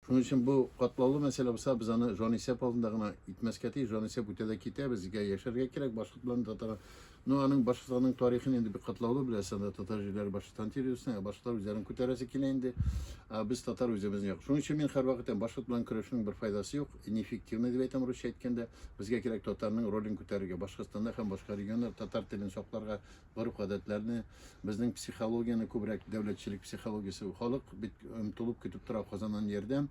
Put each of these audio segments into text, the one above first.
Шуның өчен бу катлаулы мәсьәлә булса, без аны җанисәп алдында гына итмәскә тиеш. Җанисәп үтә дә китә, безгә яшәргә кирәк башкорт белән татар. Ну, аның Башкортстанның тарихын инде бик катлаулы беләсез, анда татар җирләре Башкортстан территориясендә, ә башкортлар үзләрен күтәрәсе килә инде. Ә без татар үзебезнең як. Шуның өчен мин һәрвакыт әйтәм, башкорт белән көрәшнең бер файдасы юк, неэффективный дип әйтәм русча әйткәндә. Безгә кирәк татарның ролен күтәрергә, Башкортстанда һәм башка регионнар татар телен сакларга, гореф-гадәтләрне, безнең психологияне күбрәк, дәүләтчелек психологиясе. Халык бит омтылып көтеп тора Казаннан ярдәм.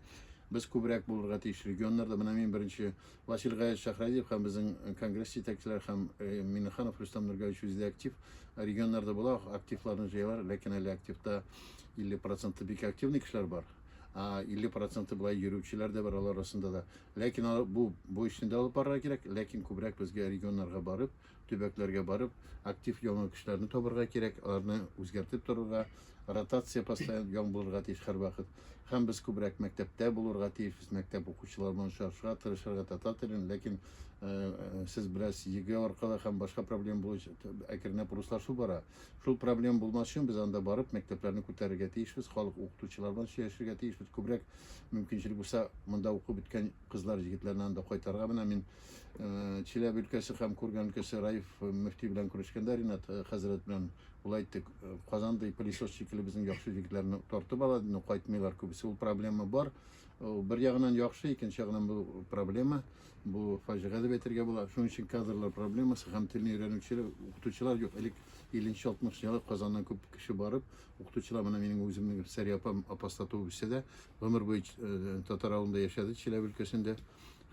Без күбрәк булырга тиеш регионнарда. Менә мин беренче Васил Гаязович Шәһразиев һәм безнең конгресс җитәкчеләре һәм Миннеханов Рөстәм Нургалиевич үзе дә актив регионнарда була, активларны җыялар, ләкин әле активта 50 проценты бик активный кешеләр бар. А 50 проценты болай йөрүчеләр дә бар алар арасында да. Ләкин алар бу эшне дә алып барырга кирәк, ләкин күбрәк безгә регионнарга барып, төбәкләргә барып, актив яңа кешеләрне табырга кирәк, аларны үзгәртеп торырга, ротация постоянно яң булырга тиеш һәрвакыт. Һәм без күбрәк мәктәптә булырга тиешбез, мәктәп укучылары белән очрашырга, тырышырга татар телен, ләкин сез беләсез, ЕГЭ аркылы һәм башка проблема булу әкренләп руслашу бара. Шул проблема булмас өчен без анда барып мәктәпләрне күтәрергә тиешбез, халык укытучылар белән сөйләшергә тиешбез. Күбрәк мөмкинчелек булса, монда укып беткән кызлар, егетләрне анда кайтарырга. Менә мин Чиләбе өлкәсе һәм Курган өлкәсе Раиф мөфти белән күрешкәндә Ринат хәзрәт белән ул әйтте, Казандай пылесос шикелле безнең яхшы егетләрне тартып ала, но кайтмыйлар күбесе. Ул проблема бар. Бер ягынан яхшы, икенче ягынан бу проблема, бу фаҗига дип әйтергә була. Шуның өчен кадрлар проблемасы һәм телне өйрәнүчеләр, укытучылар юк. Элек 50-60 еллар Казаннан күп кеше барып, укытучылар, менә минем үземнең Сәрия апам Апаста туып үсә дә, гомер буе татар авылында яшәде, Чиләбе өлкәсендә.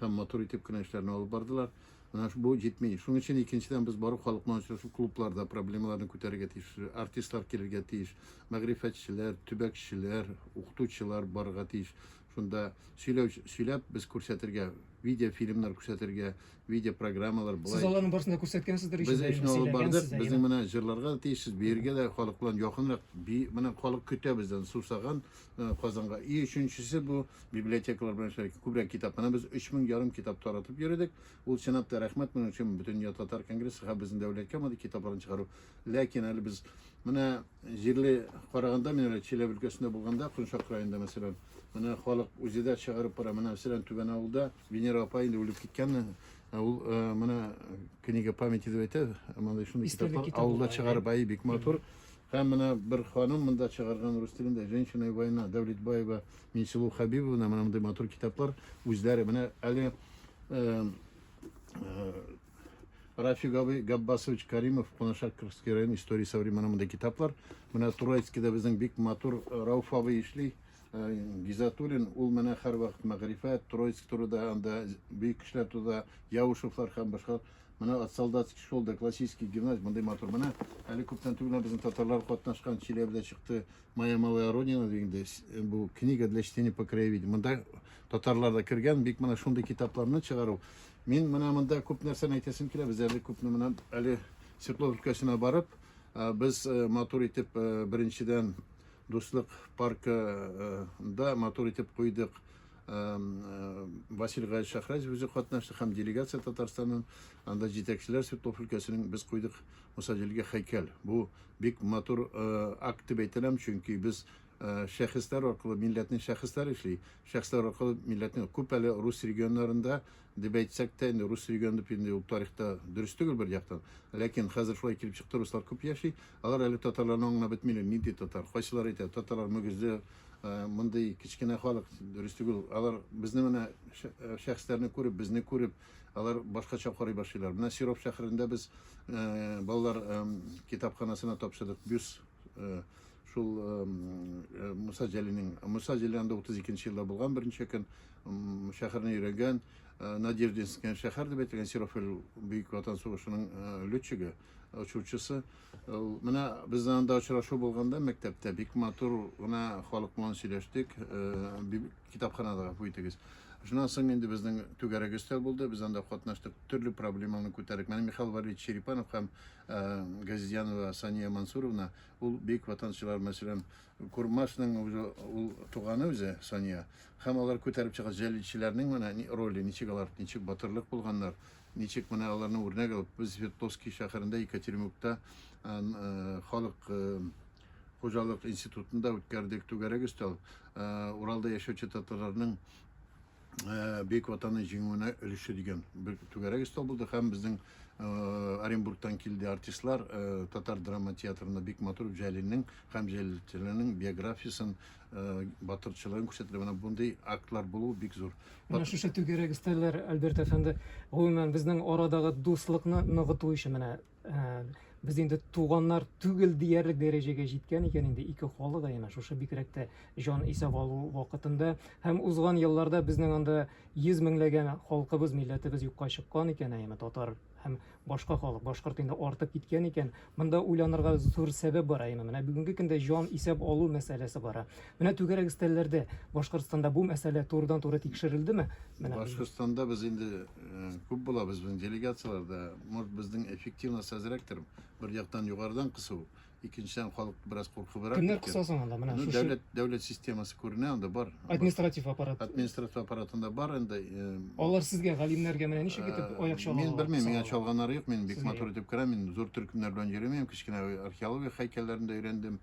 Һәм матур итеп кенә эшләрне алып бардылар. Менә бу җитми. Шуның өчен икенчедән без барып халык белән очрашып клубларда проблемаларны күтәрергә тиеш, артистлар килергә тиеш, мәгърифәтчеләр, төбәкчеләр, укытучылар барырга тиеш. Шунда сөйләү сөйләп без күрсәтергә, видеофильмнар күрсәтергә, видеопрограммалар болай. Сез аларның барысын да күрсәткәнсездер ич. Без эшне алып бардык. Безнең менә җырларга да тиешсез, биергә дә халык белән якынрак. Менә халык көтә бездән, сусаган Казанга. И өченчесе бу библиотекалар белән эшләргә, күбрәк китап. Менә без 3000 ярым китап таратып йөрдек. Ул чынлап та рәхмәт моның өчен Бөтендөнья татар конгрессы һәм безнең дәүләткә мондый китапларны чыгару. Ләкин әле без менә җирле караганда, мин әле Чиләбе өлкәсендә булганда, Коншак районында мәсәлән, менә халык үзе дә чыгарып бара. Менә мәсәлән Түбән авылда Венера апа инде үлеп киткән, ул менә книга памяти дип әйтә, мондый шундый китаплар авылда чыгарып, ай бик матур. Һәм менә бер ханым монда чыгарган рус телендә Женщина и война Дәүлетбаева Минсылу Хәбибовна, менә мондый матур китаплар үзләре. Менә әле Рафик абый Габбасович Каримов Кунашакрский район история современная мондай китаплар. Менә Троицкида безнең бик матур Рауф абый эшли. Гизатуллин ул менә һәрвакыт мәгърифәт, Троицк турында, анда бөек кешеләр турында, Яушевлар һәм башка. Менә от солдатских школ до классических гимназий мондый матур. Менә әле күптән түгел безнең татарлар катнашкан Чиләбедә чыкты Моя малая родина дигәндә бу книга для чтения по краеведению. Монда татарлар да кергән, бик менә шундый китапларны чыгару. Мин менә монда күп нәрсәне әйтәсем килә. Без әле күпне менә әле Свердлов өлкәсенә барып, без матур итеп беренчедән Дуслык паркында матур итеп куйдык. Василь Гаевич Шахразев үзе катнашты һәм делегация Татарстаннан, анда җитәкчеләр Свердлов өлкәсенең без куйдык Муса Җәлилгә һәйкәл. Бу бик матур акт дип әйтәләм, чөнки без шәхесләр аркылы милләтнең шәхесләр эшли, шәхесләр аркылы милләтнең күп әле рус регионнарында дип әйтсәк тә, инде рус регионы дип инде ул тарихта дөрес түгел бер яктан. Ләкин хәзер шулай килеп чыкты, руслар күп яши. Алар әле татарларны аңлап бетмиләр, нинди татар. Кайсылар әйтә, татарлар мөгезле, мондый кечкенә халык, дөрес түгел. Алар безне менә шәхесләрне күреп, безне күреп, алар башкача карый башлыйлар. Менә Серов шәһәрендә без балалар китапханәсенә тапшырдык бюст шул Муса Җәлилнең. Муса Җәлил анда 32 елда булган берничә көн, шәһәрне өйрәнгән. Надеждинский шәһәр дип әйтелгән Серов Бөек Ватан сугышының летчигы, очучысы. Менә безнең анда очрашу булганда мәктәптә бик матур гына халык белән сөйләштек, китапханада гафу итегез. Шуннан соң инде безнең түгәрәк өстәл булды, без анда катнаштык, төрле проблеманы күтәрдек. Менә Михаил Валерьевич Черепанов һәм Газизянова Сания Мансуровна, ул бөек ватанчылар, мәсәлән, Курмашның үзе, ул туганы үзе Сания. Һәм алар күтәреп чыга җәлилчеләрнең менә роле, ничек алар, ничек батырлык булганнар. Ничек менә аларны үрнәк алып, без Свердловский шәһәрендә, Екатеринбургта халык хуҗалык институтында үткәрдек түгәрәк өстәл. Уралда яшәүче татарларның Бөек Ватанның җиңүенә өлеше дигән бер түгәрәк өстәл булды һәм безнең Оренбургтан килде артистлар татар драма театрында бик матур Җәлилнең һәм җәлилчеләрнең биографиясен, батырчылыгын күрсәттеләр. Менә мондый актлар булу бик зур. Менә шушы түгәрәк өстәлләр, Альберт әфәнде, гомумән безнең арадагы дуслыкны ныгыту өчен менә без инде туганнар түгел диярлек дәрәҗәгә җиткән икән инде ике халык әйме шушы бигрәк тә җан исәп алу вакытында һәм узган елларда безнең анда йөз меңләгән халкыбыз милләтебез юкка чыккан икән әйме татар һәм башка халык башкорт инде артып киткән икән монда уйланырга зур сәбәп бар әйме менә бүгенге көндә җан исәп алу мәсьәләсе бара менә түгәрәк өстәлләрдә Башкортстанда бу мәсьәлә турыдан-туры тикшерелдеме менә Башкортстанда без инде күп булабыз безнең делегацияләрдә. Может, безнең эффективность әзрәктер. Бер яктан югарыдан кысу, икенчедән халык бераз куркыбрак. Кемнәр кыса соң анда? Менә ну, шушы дәүләт дәүләт системасы күренә анда бар. Административ аппарат. Административ аппаратында бар инде. Алар сезгә галимнәргә менә ничек итеп аяк чалалар? Мин белмим, миңа чалганнары юк. Мин бик матур итеп керәм. Мин зур төркемнәр белән йөрмим. Кечкенә археология һәйкәлләрен дә өйрәндем.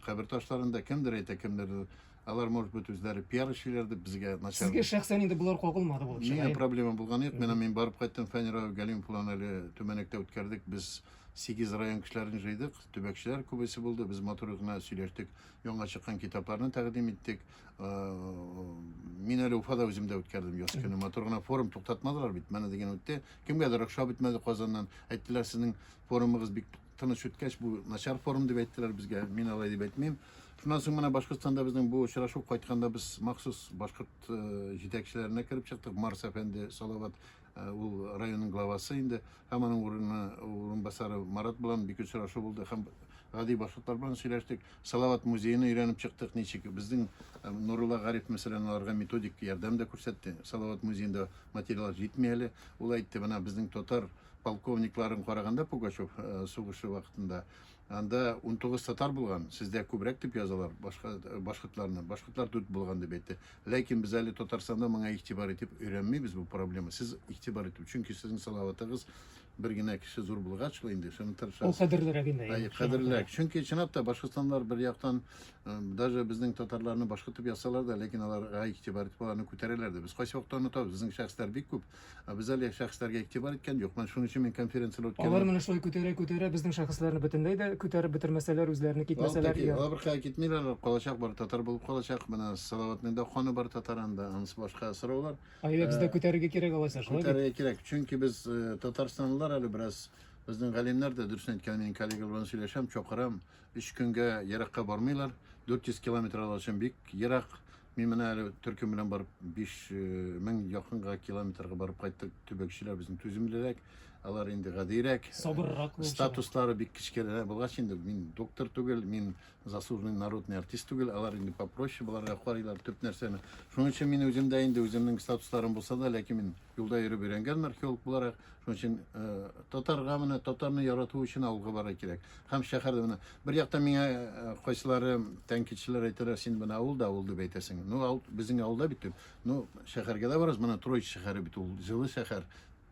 Кабер ташларын да кемдер әйтә, кемдер Алар, может быть, үзләре пиар эшлиләр дип безгә начар. Сезгә шәхсән инде болар кагылмады булып чыга. Миңа проблема булган юк. Менә мин барып кайттым, Фәнир абый Галимов белән әле Төмәнәктә үткәрдек. Без 8 район кешеләрен җыйдык. Төбәкчеләр күбесе булды. Без матур гына сөйләштек. Яңа чыккан китапларны тәкъдим иттек. Мин әле Уфада үзем дә үткәрдем яз көне. Матур гына форум туктатмадылар бит. Менә дигән үтте. Кемгәдер охшап бетмәде Казаннан. Әйттеләр, сезнең форумыгыз бик тыныч үткәч, бу начар форум дип әйттеләр безгә. Мин алай дип әйтмим. Шуннан соң менә Башкортстанда безнең бу очрашу кайтканда без махсус башкорт җитәкчеләренә кереп чыктык. Марс әфәнде Салават, ул районның главасы инде, һәм аның урыны урынбасары Марат белән бик очрашу булды һәм гади башкортлар белән сөйләштек. Салават музеен өйрәнеп чыктык, ничек безнең Нурулла Гариф мәсәлән аларга методик ярдәм дә күрсәтте. Салават музеенда материаллар җитми әле. Ул әйтте, менә безнең татар полковникларын караганда Пугачев сугышы вакытында анда 19 татар булган, сездә күбрәк дип язалар башка башкортларны. Башкортлар дүрт булган дип әйтте. Ләкин без әле Татарстанда моңа игътибар итеп өйрәнмибез бу проблема. Сез игътибар итеп, чөнки сезнең Салаватыгыз бер генә кеше зур булгач шул инде, шуны тырышабыз. Ул кадерлерәк инде. Әйе, кадерлерәк. Чөнки чынлап та башкортстанлылар бер яктан даже безнең татарларны башкорт дип язсалар да, ләкин аларга игътибар итеп аларны күтәрәләр дә. Без кайсы вакытта онытабыз, безнең шәхесләр бик күп. Ә без әле шәхесләргә игътибар иткән юк. Менә шуның өчен мин конференцияләр үткәрәм. Алар менә шулай күтәрә-күтәрә безнең шәхесләрне бөтенләй дә күтәреп бетермәсәләр, үзләренә китмәсәләр. Алар беркая китмиләр, алар калачак, бар татар булып калачак. Менә Салаватның да каны бар татар анда, анысы башка сораулар. Әйдә, бездә күтәрергә кирәк алайса, шулай бит? Күтәрергә кирәк. Чөнки без татарстанлылар әле бераз безнең галимнәр дә дөресен әйткәндә мин коллегалар белән сөйләшәм, чакырам. Өч көнгә еракка бармыйлар. 400 километр алар өчен бик ерак. Мин менә әле төркем белән барып 5000 якынга километрга барып кайттык. Төбәкчеләр безнең түземлерәк, алар инде гадирәк. Сабыррак булып Статуслары бик кечкенә булгач инде мин доктор түгел, мин заслуженный народный артист түгел, алар инде попроще боларга карыйлар төп нәрсәне. Шуның өчен мин үзем дә инде үземнең статусларым булса да, ләкин мин юлда йөреп өйрәнгән археолог буларак, шуның өчен татарга менә татарны ярату өчен авылга барырга кирәк. Һәм шәһәрдә менә бер яктан миңа кайсылары тәнкыйтьчеләр әйтәләр, син менә авылда авыл дип әйтәсең. Ну, авыл безнең авылда бит. Ну, шәһәргә дә барабыз. Менә Троиц шәһәре бит ул җылы шәһәр,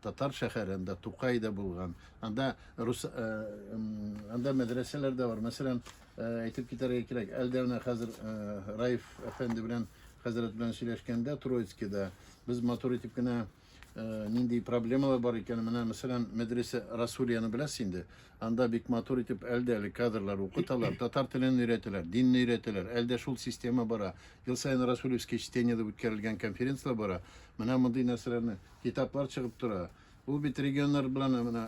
татар шәһәре, анда Тукай да булган. Анда рус анда мәдрәсәләр дә бар. Мәсәлән, әйтеп китәргә кирәк, әлдә менә хәзер Раиф әфәнде белән хәзрәт белән сөйләшкәндә Троицкида без матур итеп кенә нинди проблемалар бар икән. Менә, мәсәлән, мәдрәсә Расулияны беләсез инде. Анда бик матур итеп әлдә әле кадрлар укыталар, татар телен өйрәтәләр, динне өйрәтәләр. Әлдә шул система бара. Ел саен Расулевский чтениедә үткәрелгән конференцияләр бара. Менә мондый нәрсәләрне китаплар чыгып тора. Ул бит регионнар белән менә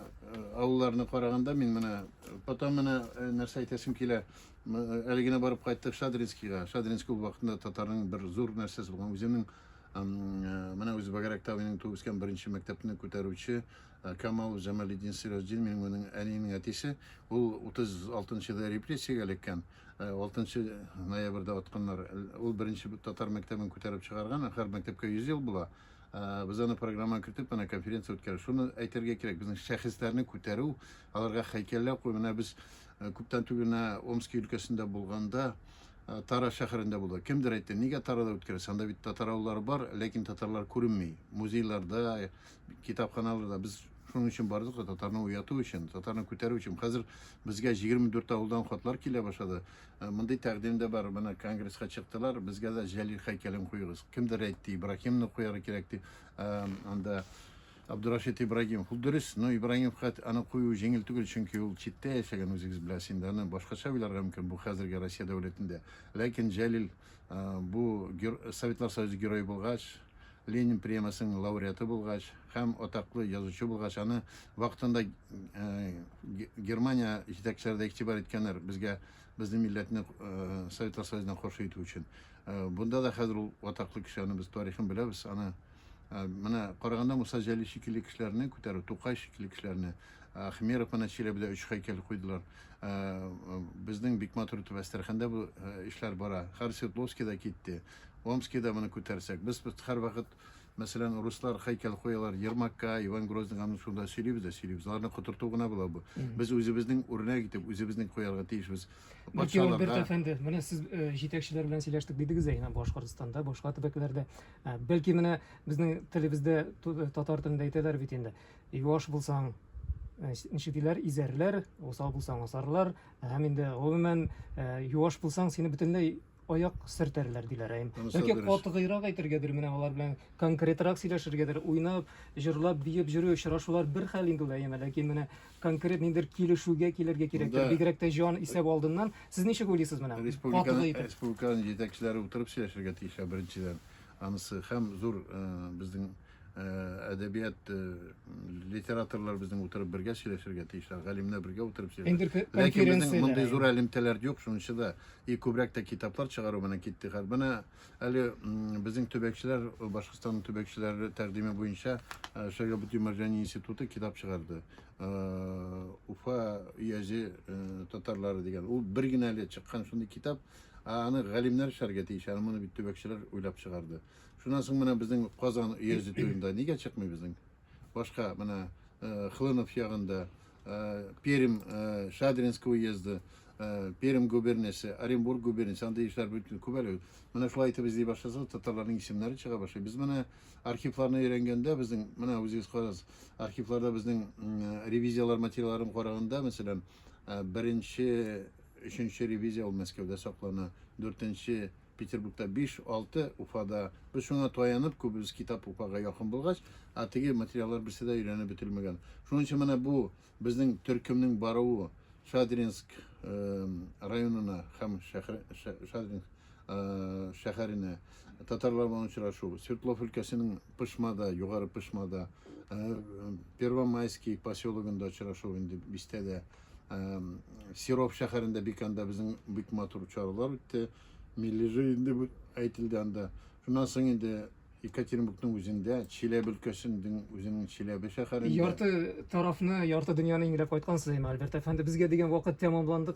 авылларны караганда мин менә потом менә нәрсә әйтәсем килә. Әле генә барып кайттык Шадринскийга. Шадринский ул вакытында татарның бер зур нәрсәсе булган. Үземнең менә үзе Багарәктә минем туып үскән беренче мәктәпне күтәрүче Камалов Җамалетдин Сираҗетдин минем үзенең әниемнең әтисе. Ул 36 елда репрессиягә эләккән. 6 ноябрьдә атканнар. Ул беренче татар мәктәбен күтәреп чыгарган. Һәр мәктәпкә 100 ел була. Без аны программага кертеп, менә конференция үткәреп. Шуны әйтергә кирәк, безнең шәхесләрне күтәрү, аларга һәйкәлләр кую. Менә без күптән түгел менә Омски өлкәсендә булганда, Тара шәһәрендә булды. Кемдер әйтте, нигә Тарада үткәрәсез? Анда бит татар авыллары бар, ләкин татарлар күренми. Музейларда, китапханаларда без Шуның өчен бардык та, татарны уяту өчен, татарны күтәрү өчен. Хәзер безгә 24 авылдан хатлар килә башлады. Э, мондый тәкъдим дә бар. Менә конгресска чыктылар, безгә дә Җәлил һәйкәлен куегыз. Кемдер әйтте, Ибраһимны куярга кирәк дип. Э, анда Абдурашид Ибрагимов. Ул дөрес, но Ибрагимовка аны кую җиңел түгел, чөнки ул читтә яшәгән, үзегез беләсез инде, аны башкача уйларга мөмкин бу хәзерге Россия дәүләтендә. Ләкин Җәлил э, бу Советлар Союзы герое булгач, Ленин премиясенең лауреаты булгач һәм атаклы язучы булгач, аны вакытында э, Германия җитәкчеләре дә игътибар иткәннәр безгә безнең милләтне э, Советлар Союзына каршы итү өчен. Бунда да хәзер ул атаклы кеше, аны без тарихын беләбез, аны Менә караганда Муса Җәлил шикелле кешеләрне күтәрү, Тукай шикелле кешеләрне, Ахмеров менә Чиләбедә өч һәйкәл куйдылар. Безнең бик матур итеп Әстерханда бу эшләр бара. Хәр Свердловскийда китте. Омскийда моны күтәрсәк. Без бит һәрвакыт, мәсәлән, руслар һәйкәл куялар Ермакка, Иван Грозныйга, аны шунда сөйлибез дә сөйлибез. Аларны котырту гына була бу. Без үзебезнең үрнәк итеп, үзебезнең куярга тиешбез. Бәлки, Альберт әфәнде, менә сез җитәкчеләр белән сөйләштек дидегез ә, Башкортстанда, башка төбәкләрдә. Бәлки менә безнең телебездә татар телендә әйтәләр бит инде. Юаш булсаң, ничек диләр, изәрләр, усал булсаң, асарлар. Һәм инде гомумән юаш булсаң, сине бөтенләй аяк сөртәрләр диләр. Бәлки катгыйрак әйтергәдер, менә алар белән конкретрак сөйләшергәдер, уйнап, җырлап, биеп йөрү, очрашулар бер хәл инде ул, әйеме, ләкин менә конкрет ниндидер килешүгә килергә кирәктер, бигрәк тә җан исәп алдыннан. Сез ничек уйлыйсыз менә? Республиканың республиканың җитәкчеләре утырып сөйләшергә тиешләр беренчедән. Анысы һәм зур э, безнең э, әдәбият э, литераторлар безнең утырып бергә сөйләшергә тиешләр, галимнәр бергә утырып сөйләшергә. Ләкин безнең мондый зур элемтәләр юк, шуның өчен дә и күбрәк тә китаплар чыгару менә китте. Хәзер менә әле безнең төбәкчеләр, Башкортстанның төбәкчеләре тәкъдиме буенча Шәйгабетдин Мәрҗани институты китап чыгарды. Уфа өязе татарлары дигән. Ул бер генә әле чыккан шундый китап. Аны галимнәр эшләргә тиеш, аны моны бит төбәкчеләр уйлап чыгарды. Шуннан соң менә безнең Казан өязе турында нигә чыкмый безнең? Башка менә Хлынов ягында Пермь, Шадринск уезды, Пермь губерниясе, Оренбург губерниясе, андый эшләр бөтен күп әле. Менә шулай итеп эзли башласак, татарларның исемнәре чыга башлый. Без менә архивларны өйрәнгәндә, безнең, менә үзегез карагыз, архивларда безнең ревизияләр материалларын караганда, мәсәлән, беренче, өченче ревизия ул Мәскәүдә саклана, дүртенче Петербургта, биш, алты Уфада. Без шуңа таянып, күбебез китап Уфага якын булгач, ә теге материаллар берсе дә өйрәнеп бетерелмәгән. Шуның өчен менә бу безнең төркемнең баруы Шадринск районына һәм Шадринск шәһәренә татарлар белән очрашу, Свердлов өлкәсенең Пышмада, Югары Пышмада, Первомайский поселогында очрашу инде бистәдә, Серов шәһәрендә бик анда безнең бик матур чаралар үтте. Милли җыен дип әйтелде анда. Шуннан соң инде Екатеринбургның үзендә, Чиләбе өлкәсенең үзенең Чиләбе шәһәрендә. Ярты тарафны, ярты дөньяны иңләп кайткансыз, әйме, Альберт әфәнде. Безгә дигән вакыт тәмамланды.